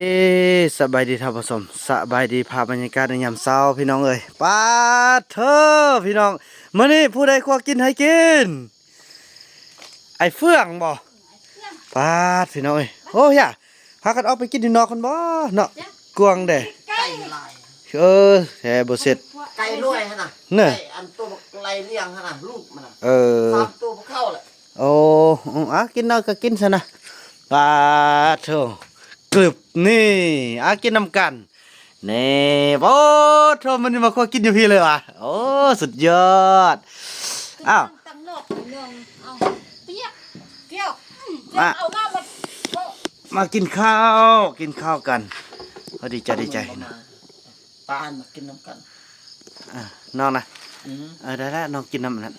ເອີ ສະບາຍດີທ່ານຜູ້ຊົມ ສະບາຍດີພາບບັນຍາກາດໃນຍາມເຊົ້າພີ່ນ້ອງເອີຍ. ປາດເທີພີ່ນ້ອງ ມື້ນີ້ຜູ້ໃດຄົວກິນໃຫ້ກິນ? ອ້າຍເຟືອງບໍ? ປາດພີ່ນ້ອງເອີຍ ໂອ້ຍ ພາກັນອອກໄປກິນຢູ່ນອກພຸ້ນບໍເນາະ? ກວາງເດ້ ໄກ່ຫຼາຍ ເອີ ແທ້ບໍ່ເສັດ ໄກ່ນ້ອຍຫັ້ນນະ ເນາະ ໄກ່ອັນໂຕບັກໄລ່ລ້ຽງຫັ້ນນະ ລູກມັນນະ ເອີ ສາມໂຕບໍ່ເຂົ້າແຫຼະ. ໂອ້ ອາ ກິນເອົາກໍກິນຊະນະ. ປາດໂທ້ ກຶບນີ້ ອາ ກິນນຳກັນ ນີ້. ໂອ້ໂທ້ ມື້ນີ້ມາຄົວກິນຢູ່ພີ້ເລີຍຫວາ? ໂອ້ ສຸດຍອດ. ອ້າວ ຕັ້ງນອກໜຶ່ງ ເອົາປຽກ ກ່ຽວ ອືມ ມາ ເອົາມາ ມາ ມາກິນເຂົ້າ ກິນເຂົ້າກັນ. ເຮົາດີໃຈ ດີໃຈເນາະ. ປານມາກິນນຳກັນ. ເອີ ນ້ອງນະ ອືມ ເອີ ໄດ້ແລ້ວ ນ້ອງກິນນຳອັນນັ້ນ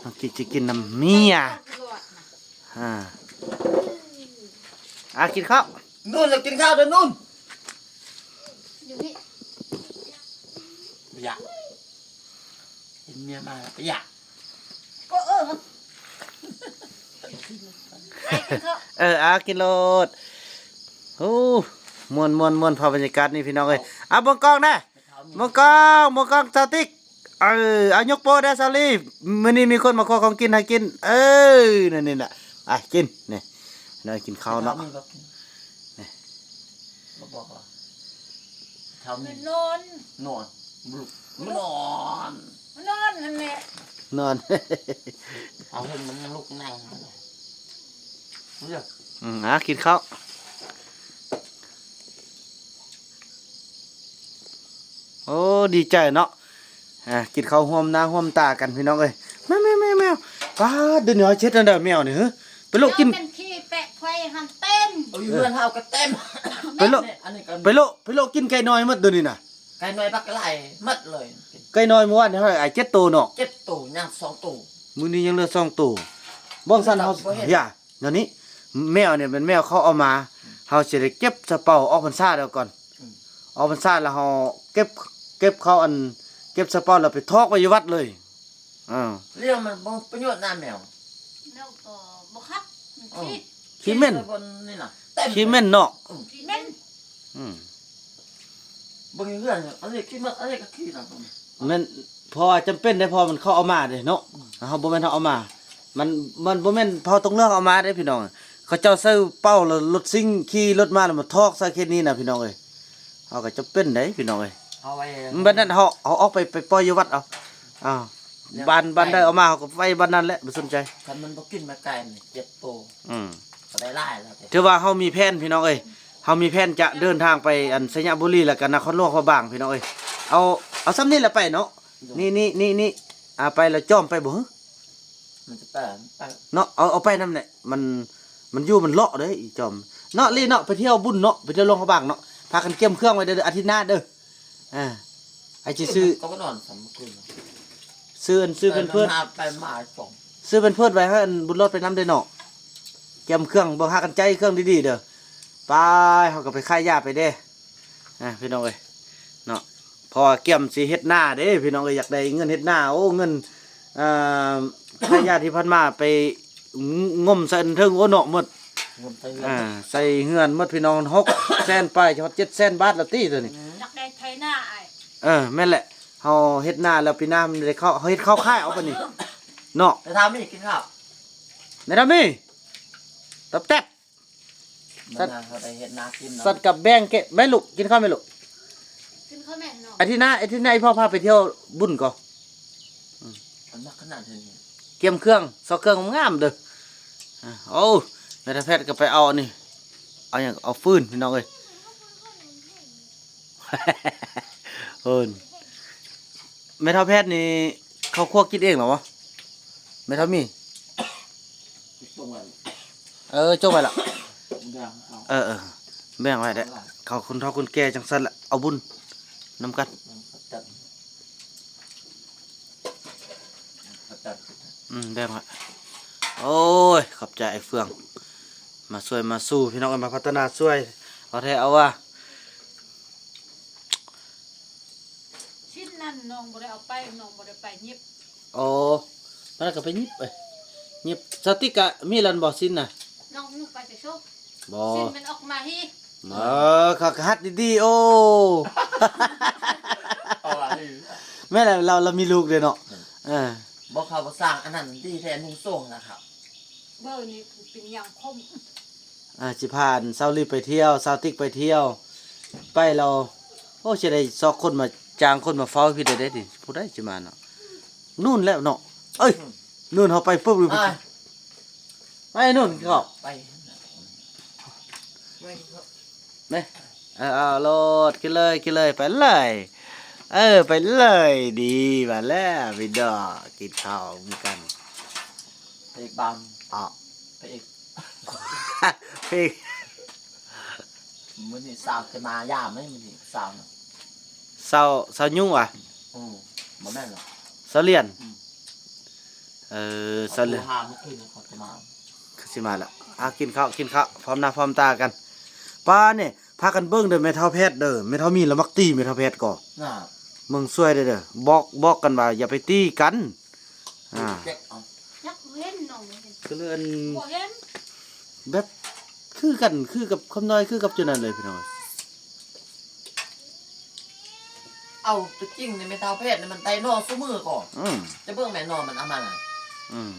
ນ້ອງກິນ ຊິກິນນຳເມຍ. ອາ ອາ ກິນເຂົ້າ ນູ່ນລະ ກິນເຂົ້າເດີນູ່ນ ຢູ່ນີ້ ບໍ່ຢາກ ເຫັນເມຍມາລະບໍ່ຢາກ. ເອີ ເອີ ອາ ກິນໂລດ. ໂອ້ ມ່ວນໆໆ ພາບບັນຍາກາດນີ້ພີ່ນ້ອງເອີຍ. ອາ ເບິ່ງກ້ອງແດ່ ເບິ່ງກ້ອງ ເບິ່ງກ້ອງສາວຕິກ. ເອີ ອາ ຍົກໂປ້ແດ່ສາວລີ ມື້ນີ້ມີຄົນມາຂໍຂອງກິນໃຫ້ກິນ. ເອີ ນັ້ນນີ້ນະ ອາ ກິນນີ້ ນ້ອຍກິນເຂົ້າເນາະ. ນີ້ ບໍ່ບອກວ່າ ເຮົາມີ ນອນ ນອນ ບໍ່ລຸກ ນອນ ນອນຫັ້ນແຫຼະ ນອນ ເຮົາເຫັນມັນຍັງລຸກນັ່ງຢູ່. ອືມ ອາ ກິນເຂົ້າ. ໂອ້ ດີໃຈເນາະ ອາ ກິນເຂົ້າຮ່ວມໜ້າຮ່ວມຕາກັນພີ່ນ້ອງເອີຍ. ແມວໆໆ ປາດ ດຽວນີ້ເຮົາເຮັດແນວໃດແມວນີ້ ເຮີ ໄປໂລະກິນ ແມ່ນຂີ້ແປະໄຟຫັ້ນເຕັມ ເອີ ຢູ່ເຮືອນເຮົາກໍເຕັມ. ໄປໂລະ ອັນນີ້ກໍ ໄປໂລະ ໄປໂລະກິນໄກ່ນ້ອຍໝົດດຽວນີ້ນະ ໄກ່ນ້ອຍບັກຫຼາຍໝົດເລີຍ. ໄກ່ນ້ອຍມື້ວານນີ້ເຮົາໄດ້ເຈັດໂຕເນາະ ເຈັດໂຕ ຍັງສອງໂຕ ມື້ນີ້ຍັງເຫຼືອສອງໂຕ. ເບິ່ງຊັ້ນເຮົາ ບໍ່ເຫັນ ຢ່າ ແນວນີ້ ແມວນີ້ແມ່ນແມວເຂົາເອົາມາ ເຮົາຊິໄດ້ເກັບໃສ່ເປົາອອກພັນສາແລ້ວກ່ອນ ອືມ ອອກພັນສາແລ້ວເຮົາເກັບ ເກັບເຂົ້າອັນ ເກັບໃສ່ເປົາແລ້ວໄປຖອກໄວ້ຢູ່ວັດເລີຍ. ເອີ ລ້ຽງມັນບໍ່ປະໂຫຍດນະແມວ ແລ້ວກໍບໍ່ຄັກ ມັນ ເອີ ຂີ້ ຂີ້ເໝັນ ຂີ້ເໝັນເນາະ ອືມ ຂີ້ເໝັນ ອືມ ເບິ່ງຢູ່ເຮືອນ ອັນນີ້ຂີ້ເໝັນ ອັນນີ້ກໍຂີ້ນະ ແມ່ນ ເພາະວ່າຈຳເປັນເດ້ ເພາະມັນເຂົາເອົາມາເດ້ເນາະ ເຮົາບໍ່ແມ່ນເຮົາເອົາມາ ມັນ ມັນບໍ່ແມ່ນເຜົ່າຕົງເຫຼືອງເອົາມາເດ້ພີ່ນ້ອງ. ເຂົາເຈົ້າໃສ່ເປົາແລ້ວລົດຊິງຂີ່ລົດມາແລ້ວມາຖອກໃສ່ເຂດນີ້ນະພີ່ນ້ອງເອີຍ. ເຮົາກໍຈຳເປັນເດ້ພີ່ນ້ອງເອີຍ ເອົາໄວ້ ບັດນັ້ນເຮົາ ເຮົາອອກໄປ ໄປປ່ອຍຢູ່ວັດເອົາ ອ້າວ ບ້ານ ບ້ານໃດເອົາມາເຮົາກໍໄວ້ບ້ານນັ້ນແຫຼະ ບໍ່ສົນໃຈ. ຄັນມັນບໍ່ກິນມາໄກນີ້ເຈັບໂຕ ອືມ ກໍໄດ້ຫຼາຍແລ້ວ ຖືວ່າເຮົາມີແຜນພີ່ນ້ອງເອີຍ ເຮົາມີແຜນຈະເດີນທາງໄປອັນໄຊຍະບູລີ ແລ້ວກໍນະຄອນຫຼວງພະບາງພີ່ນ້ອງເອີຍ. ເອົາ ເອົາຊ່ຳນີ້ແຫຼະໄປເນາະ ນີ້ ນີ້ ນີ້ ນີ້ ອາ ໄປແລ້ວຈອມໄປບໍ່? ມັນຈະໄປ ໄປເນາະ ເອົາ ເອົາໄປນຳແຫຼະ ມັນ ມັນຢູ່ມັນເລາະເດ້ອີຈອມເນາະ. ລີເນາະ ໄປທ່ຽວບຸນເນາະ ໄປທ່ຽວຫຼວງພະບາງເນາະ ພາກັນກຽມເຄື່ອງໄວ້ເດີ ອາທິດໜ້າເດີ. ອາ ອ້າຍຊິຊື້ ກໍນອນສຳຄືນ ຊື້ອັນ ຊື້ແພມເພີດ ໄປມາສອງ ຊື້ແພມເພີດໄວ້ໃຫ້ອັນບຸນລອດໄປນຳເດີເນາະ. ກຽມເຄື່ອງ ເບິ່ງຫາກັນໃຈເຄື່ອງດີໆເດີ. ໄປ ເຮົາກໍໄປຂາຍຢາໄປເດ້ ອາ ພີ່ນ້ອງເອີຍເນາະ ເພາະວ່າກຽມຊິເຮັດນາເດ້ພີ່ນ້ອງເອີຍ ຢາກໄດ້ເງິນເຮັດນາ. ໂອ້ ເງິນ ອ່າ ຂາຍຢາທີ່ຜ່ານມາໄປ ງ- ງົມໃສ່ເທິງ ໂອ້ ເນາະ ໝົດ ງົມໃສ່ເຮືອນ ອ່າ ໃສ່ເຮືອນໝົດພີ່ນ້ອງ ຫົກແສນປາຍ ຈະຮອດເຈັດແສນບາດແລ້ວຕິໂຕນີ້. ອືມ ຢາກໄດ້ໄຖນາອ້າຍ ເອີ ແມ່ນແຫຼະ ເຮົາເຮັດນາແລ້ວ ປີໜ້າມັນໄດ້ເຂົ້າ ເຮົາເຮັດເຂົ້າຂາຍເອົາບາດນີ້ເນາະ. ແມ່ທາມີກິນເຂົ້າ ແມ່ທາມີ ຕັບແຕັບ ສັດ ເຮົາໄດ້ເຮັດນາກິນເນາະ ສັດກັບແບ່ງແກະ ແມ່ລູກ ກິນເຂົ້າແມ່ລູກ ກິນເຂົ້າແມ່ເນາະ. ອາທິດໜ້າ ອາທິດໜ້າ ອີ່ພໍ່ພາໄປທ່ຽວບຸນກໍ ອືມ ມັນໜັກຂະໜາດນີ້ ກຽມເຄື່ອງ ຊອກເຄື່ອງງາມໆເດີ. ອາ ໂອ້ ແມ່ທາແພດກໍໄປເອົາອັນນີ້ ເອົາຫຍັງ ເອົາຟືນພີ່ນ້ອງເອີຍ. ໂອ້ ແມ່ທາແພດນີ້ ເຂົ້າຄົວກິນເອງເນາະ ແມ່ທາມີ ເອີ ຈົ່ງໄວ້ລະ ເອີ ແບ່ງໄວ້ເດ້ ເຂົາຄົນເຖົ້າຄົນແກ່ຈັ່ງຊັ້ນລະ ເອົາບຸນນຳກັນ. ອືມ ແບ່ງໄວ້ ໂອ້ຍ ຂອບໃຈອ້າຍເຟືອງ ມາຊ່ວຍມາຊູ່ພີ່ນ້ອງເອີຍ ມາພັດທະນາຊ່ວຍ ເອົາແທ້ເອົາວ່າ. ຊິນນັ້ນນ້ອງບໍ່ໄດ້ເອົາໄປ ນ້ອງບໍ່ໄດ້ໄປຫຍິບ. ອໍ ມັນກໍໄປຫຍິບ ເອີ ຫຍິບ. ສະຕິກກະມີແລ້ວບໍ່ ຊິນນະ? ນ້ອງໜູໄປແຕ່ໂຊ ບໍ່ ຊິນມັນອອກມາຮີ ເອີ ເຂົາກໍຮັດດີໆ ໂອ້ ເອົາວ່າ ແມ່ນແຫຼະ ລາວ ລາວມີລູກເດ້ເນາະ ອືມ ເອີ ບໍ່ ເຂົາບໍ່ສ້າງອັນນັ້ນດີແທ້ ນຸ່ງໂສ້ງນະຄັບ ເບິ່ງນີ້ຄືເປັນຫຍັງຄົມ ອ່າ ຊິພາສາວລີໄປທ່ຽວ ສາວຕິກໄປທ່ຽວ ໄປແລ້ວ ໂອ້ ຊິໄດ້ຊອກຄົນມາ ຈ້າງຄົນມາເຝົ້າຢູ່ພີ້ໄດ້ຕິ ຜູ້ໃດຊິມາເນາະ ນູ່ນແລ້ວເນາະ ເອີຍ ອືມ ນູ່ນເຮົາໄປປຶບ ໄປ ໄປນູ່ນເຂົາ ໄປ ແມ່ ເອີ ເອົາໂລດ ກິນເລີຍ ກິນເລີຍ ໄປເລີຍ ເອີ ໄປເລີຍ ດີ ມາແລ້ວພີ່ນ້ອງ ກິນເຂົ້ານຳກັນ ເພກບາງ ເອົາ ເພກ ເພກ ມື້ນີ້ສາວຈະມາຢາມເດ້ ມື້ນີ້ສາວນະ ສາວ ສາວຍຸງຫວາ? ອືມ ບໍ່ແມ່ນລະ ສາວລຽນ ອືມ ເອີ ສາວລຽນ ເຂົາໂທຫາມື້ຄືນນີ້ ເຂົາຈະມາ ຄືຊິມາລະ ອ່າ ກິນເຂົ້າ ກິນເຂົ້າ ພ້ອມໜ້າພ້ອມຕາກັນ ປ້າ ນີ້ ພາກັນເບິ່ງເດີ ແມ່ເຖົ້າແພດເດີ ແມ່ເຖົ້າມີລະມັກຕີແມ່ເຖົ້າແພດກໍ ນະ ເບິ່ງຊ່ວຍເດີ ບອກ ບອກກັນວ່າຢ່າໄປຕີກັນ ອ່າ ຈັກເຫັນນ້ອງ ຄືເລື່ອງ ບໍ່ເຫັນ ແບບຄືກັນ ຄືກັບຄຳນ້ອຍ ຄືກັບຈຸນັ້ນເລີຍພີ່ນ້ອງ ເອົາ ຕົວຈິງນີ້ແມ່ເຖົ້າແພດນີ້ມັນໄດ້ໜໍ່ຊຸມື້ກໍ ອືມ ຈະເບິ່ງແມ່ໜໍ່ມັນເອົາມາ ອືມ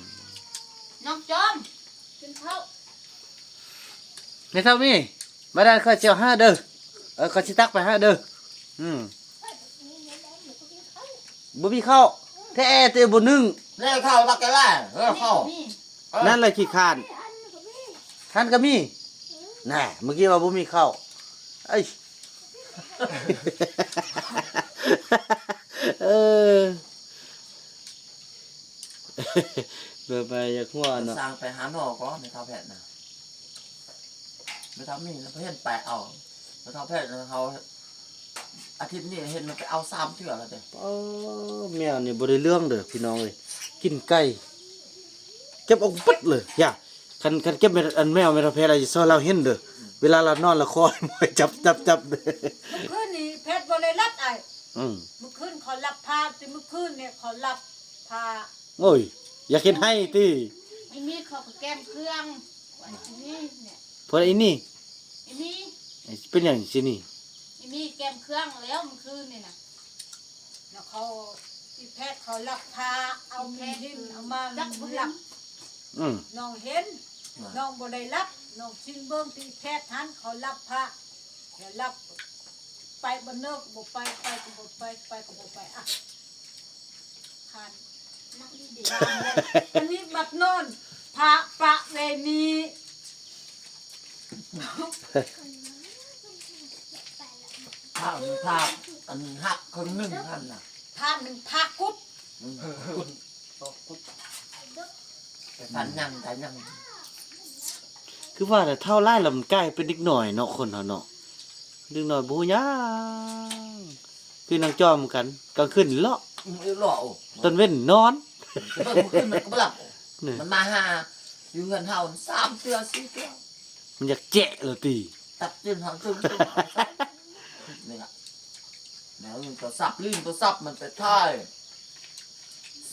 ນ້ອງຈອມ ກິນເຂົ້າ ແມ່ເຖົ້າມີ ບາດນັ້ນຂ້ອຍຊິເອົາໃຫ້ເດີ ເອີ ຂ້ອຍຊິຕັກໄປໃຫ້ເດີ ອືມ ບໍ່ມີເຂົ້າ ແທ້ແຕ່ບໍ່ໜຶ້ງ ແລ້ວເຂົ້າບັກກະລາ ເອີ ເຂົ້າ ນັ້ນແຫຼະຂີ້ຄ້ານ ຫັ້ນກໍມີ ແນ່ ເມື່ອກີ້ວ່າບໍ່ມີເຂົ້າ ເອີຍ ເອີ ແບບວ່າຢາກຫົວເນາະ ສ້າງໄປຫາໜໍ່ກໍແມ່ເຖົ້າແພດນະ ແມ່ເຖົ້າມີນະ ເພິ່ນໄປເອົາ ແມ່ເຖົ້າແພດນະ ເຮົາ ອາທິດນີ້ເຫັນມັນໄປເອົາສາມເທື່ອແລ້ວເດ້ ໂອ້ ແມວນີ້ບໍ່ໄດ້ເລື່ອງເດີພີ່ນ້ອງເອີຍ ກິນໄກ່ ເກັບອອກເບິດເລີຍ ຢ່າ ຄັນ ຄັນເກັບແມ່ນ ອັນແມວແມ່ນເຖົ້າແພດ ລາວຊິຊອຍລາວເຫັນເດີ ເວລາລາວນອນລາວຄອຍ ຈັບ ຈັບ ຈັບ ເມື່ອຄືນນີ້ແພດບໍ່ໄດ້ຫຼັບອ້າຍ ອືມ ເມື່ອຄືນເຂົາລັກພາ ແຕ່ເມື່ອຄືນນີ້ເຂົາລັກພາ ໂອ້ຍ ຢາກເຮັດໃຫ້ຕິ ອີ່ມີເຂົາກໍແກມເຄື່ອງ ອີ່ມີນີ້ ເພິ່ນອີ່ນີ້ ອີ່ມີ ເປັນຫຍັງຊິນີ້ ອີ່ມີແກມເຄື່ອງແລ້ວເມື່ອຄືນນີ້ນະ ແລ້ວເຂົາ ອີ່ແພດເຂົາລັກພາ ເອົາແຜ່ນຫີນເອົາມາ ລັກ ອືມ ນ້ອງເຫັນ ນ້ອງບໍ່ໄດ້ຫຼັບ ນ້ອງຊິງເບິ່ງທີ່ແພດຫັ້ນ ເຂົາລັກພາ ແລ້ວລັກ ໄປບ້ານເນີກກໍບໍ່ໄປ ໄປກໍບໍ່ໄປ ໄປກໍບໍ່ໄປ ອ່ະ ຜ່ານ ອັນນີ້ມັກນອນ ພະປະເວນີ ພະ ພະ ອັນຫັກເຄິ່ງໜຶ່ງຫັ້ນນະ ພະ ມັນພະກຸດ ອືມ ກຸດ ໄປຝັນຫຍັງໄປຫຍັງ ຄືວ່າແຫຼະ ເຖົ້າຫຼາຍແລ້ວມັນກາຍເປັນເດັກນ້ອຍເນາະ ຄົນເຮົາເນາະ ເດັກນ້ອຍບໍ່ຮູ້ຫຍັງ ຄືນາງຈອມກັນ ກາງຄືນເລາະ ອືມ ເລາະ ໂອ້ ຕອນເວັນນອນ ເບິ່ງມື້ຄືນມັນກໍບໍ່ຫຼັບ ນີ້ ມັນມາຫາຢູ່ເຮືອນເຮົາສາມເທື່ອສີ່ເທື່ອ ມັນຢາກແຈະແລ້ວຕິ ຕັບຕື່ນເຮົາຕື່ນ ນີ້ລະ ແນວນີ້ໂທລະສັບ ຫຼິ້ນໂທລະສັບມັນໄປຖ່າຍ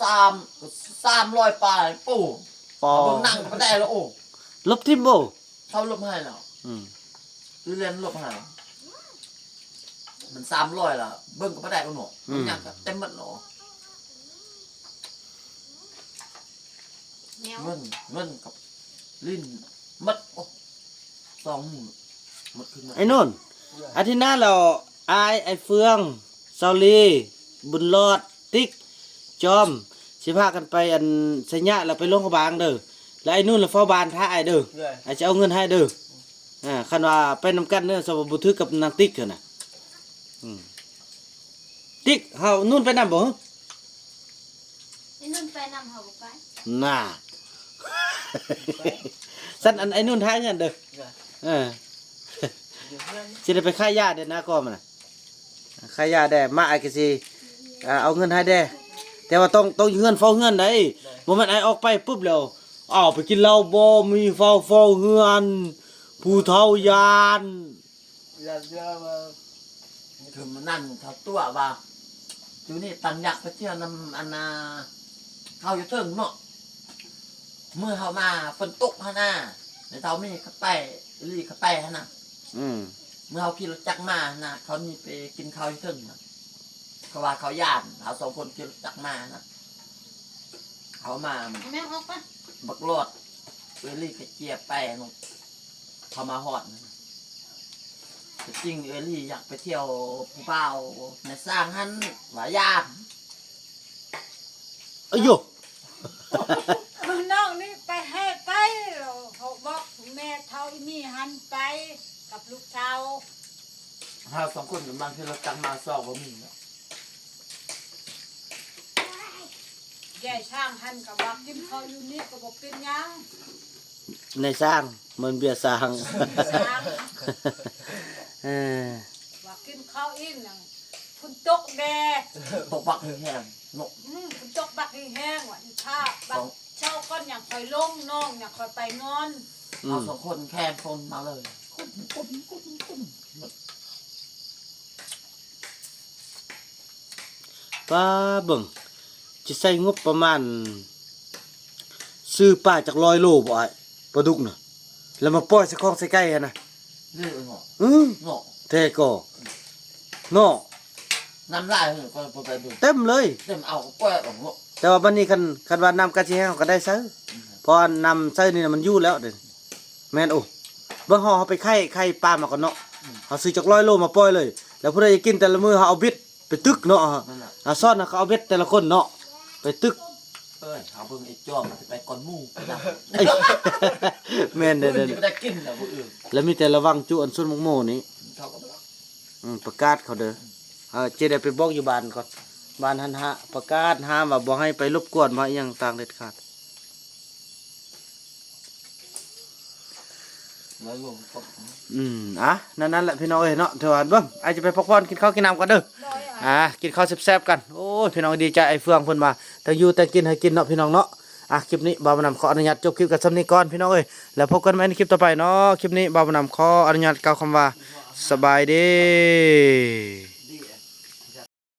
ສາມ ສາມຮ້ອຍປາຍ ປູ ປາ ເບິ່ງໜັງກໍບໍ່ໄດ້ແລ້ວ ໂອ້ ລົບຖິ້ມບໍ່? ເຂົາລົບໃຫ້ແລ້ວ ອືມ ຄືແລ່ນລົບໃຫ້ ມັນສາມຮ້ອຍລະ ເບິ່ງກໍບໍ່ໄດ້ເນາະ ອືມ ມັນຍັງເຕັມໝົດເນາະ ແນວ ເງິນ ເງິນກັບຫຼິ້ນໝົດ ໂອ້ ສອງມື້ໝົດຄືນໝົດ ໄອ້ໂນນ ອາທິດໜ້າແລ້ວ ອ້າຍ ໄອ້ເຟືອງ ເຊົາລີ ບຸນຫຼອດ ຕິກ ຈອມ ຊິພາກັນໄປອັນໄຊຍະ ແລ້ວໄປຫຼວງພະບາງເດີ ແລ້ວໄອ້ນູນລະເຝົ້າບ້ານຖ້າອ້າຍເດີ ໂດຍ ອ້າຍຈະເອົາເງິນໃຫ້ເດີ ອ່າ ຄັນວ່າໄປນຳກັນເດີ ສະວ່າບໍ່ຖືກກັບນາງຕິກຫັ້ນນະ ອືມ ຕິກ ເຮົາ ນູນໄປນຳບໍ່? ໄອ້ນຸ່ນໄປນຳເຮົາບໍ່ໄປ ນ່າ ຊັ້ນອັນໄອ້ນຸ່ນທ້າຍເຮືອນເດີ ເອີ ຊິໄດ້ໄປຂາຍຢາແດ່ນາກໍມັນນະ ຂາຍຢາແດ່ ມາອ້າຍກໍຊິ ອ່າ ເອົາເງິນໃຫ້ແດ່ ແຕ່ວ່າຕ້ອງ ຕ້ອງຢູ່ເຮືອນເຝົ້າເຮືອນໄດ໋ ບໍ່ແມ່ນອ້າຍອອກໄປປຶບແລ້ວ ອ້າວ ໄປກິນເຫຼົ້າບໍ່ມີເຝົ້າ ເຝົ້າເຮືອນ ຜູ້ເຖົ້າຢ້ານ ເທື່ອນັ້ນເຂົາຕົວະວ່າ ຢູ່ນີ້ຕັງຢາກໄປທ່ຽວນຳອັນນ່າ ເຂົາຢູ່ເທິງເນາະ ມື້ເຮົາມາຝົນຕົກຫັ້ນນະ ແມ່ເຖົ້າມີເຂົ້າໄປ ອີ່ຫຼີເຂົ້າໄປຫັ້ນນະ ອືມ ເມື່ອເຮົາຂີ່ລົດຈັກມານະ ເຂົານີ້ໄປກິນເຂົ້າຢູ່ເທິງນະ ເຂົາວ່າເຂົາຢ້ານ ເຮົາສອງຄົນຂີ່ລົດຈັກມານະ ເຂົາມາ ແມ່ອອກໄປ ບັກຫຼອດ ເອື້ອຍລີກະເຈຍແປເນາະ ເຂົາມາຮອດນະ ທີ່ຈິງເອື້ອຍລີຢາກໄປທ່ຽວຜູ້ບ່າວໃນຊ່າງຫັ້ນ ວ່າຢ້ານ ອາໂຢ ນ້ອງນີ້ໄປແຮ່ໄປ ເຂົາບອກແມ່ເຖົ້າອີ່ນີ້ຫັ້ນໄປກັບລູກສາວ ເຮົາສອງຄົນກຳລັງຂີ່ລົດຈັກມາຊອກບໍ່ມີເນາະ ແຍ່ຊ່າງຫັ້ນກໍວ່າກິນເຂົ້າຢູ່ນີ້ກໍບໍ່ເປັນຫຍັງ ໃນຊ່າງ ເໝືອນເບຍຊ່າງ ຊ່າງ ເອີ ວ່າກິນເຂົ້າອີກນະ ຝົນຕົກແດ່ ຕົກບັກແຮງໆເນາະ ອືມ ຝົນຕົກບັກແຮງໆວ່າ ອີພາບັກເຊົ້າກ່ອນຍັງຄ່ອຍລົງ ນ້ອງຍັງຄ່ອຍໄປນອນ ອືມ ເຮົາສອງຄົນແຂ່ງຝົນມາເລີຍ ປ້າເບິ່ງ ຊິໃຊ້ງົບປະມານ ຊື້ປາຈັກຮ້ອຍໂລບໍ່ອ້າຍ ປາດຸກນະ ແລ້ວມາປ່ອຍໃສ່ຂອງໃສ່ໄກ່ຫັ້ນນະ ເນາະ ອື ເນາະ ແທ້ກໍເນາະ ນ້ຳຫຼາຍເນາະ ກໍໄປເບິ່ງ ເຕັມເລີຍ ເຕັມ ເອົາກໍປ່ອຍອອກເນາະ ແຕ່ວ່າບັດນີ້ຄັນ ຄັນວ່ານ້ຳກະຊິແຫ້ງ ເຮົາກໍໄດ້ໃຊ້ ອື ເພາະວ່ານ້ຳໃຊ້ນີ້ນະມັນຢູ່ແລ້ວເດ້ ແມ່ນ ໂອ້ ເບິ່ງເຮົາ ເຮົາໄປໄຂ່ ໄຂ່ປາມາກ່ອນເນາະ ອື ເຮົາຊື້ຈັກຮ້ອຍໂລມາປ່ອຍເລີຍ ແລ້ວຜູ້ໃດຢາກກິນແຕ່ລະມື້ ເຮົາເອົາເບັດໄປຕຶກເນາະ ນັ້ນນະ ເຮົາສອນ ເຮົາກໍເອົາເບັດແຕ່ລະຄົນເນາະ ໄປຕຶກ ເອີຍ ເຮົາເບິ່ງໄອ້ຈອມມັນຊິໄປກ່ອນໝູ່ ແມ່ນເດ້ ເອີ ຊິບໍ່ໄດ້ກິນແລ້ວຜູ້ອື່ນ ແລ້ວມີແຕ່ລະວັງຈຸອັນສວນໝາກໂມນີ້ ເຂົາກໍບໍ່ ອືມ ປະກາດເຂົາເດີ ເອີ ເຈໄດ້ໄປບອກຢູ່ບ້ານກ່ອນ ບ້ານຫັ້ນຫາ ປະກາດຫ້າມວ່າບໍ່ໃຫ້ໄປລົບກວນ ບໍ່ໃຫ້ຫຍັງຕ່າງເດັດຂາດ. ອືມ ອ່ະ ນັ້ນ ນັ້ນແຫຼະພີ່ນ້ອງເອີຍເນາະ ຖືວ່າເບິ່ງ ອ້າຍຈະໄປພັກຜ່ອນ ກິນເຂົ້າກິນນ້ຳກ່ອນເດີ ໂດຍ ອ່າ ກິນເຂົ້າແຊບໆກັນ ໂອ້ຍ ພີ່ນ້ອງ ດີໃຈອ້າຍເຟືອງເພິ່ນວ່າ ທັງຢູ່ແຕ່ງກິນໃຫ້ກິນເນາະ ພີ່ນ້ອງເນາະ ອ່ະ ຄລິບນີ້ບ່າວບຸນນຳຂໍອະນຸຍາດຈົບຄລິບກັນສ່ຳນີ້ກ່ອນ ພີ່ນ້ອງເອີຍ ແລ້ວພົບກັນໃໝ່ໃນຄລິບຕໍ່ໄປເນາະ ຄລິບນີ້ບ່າວບຸນນຳຂໍອະນຸຍາດກ່າວຄຳວ່າ ສະບາຍດີ.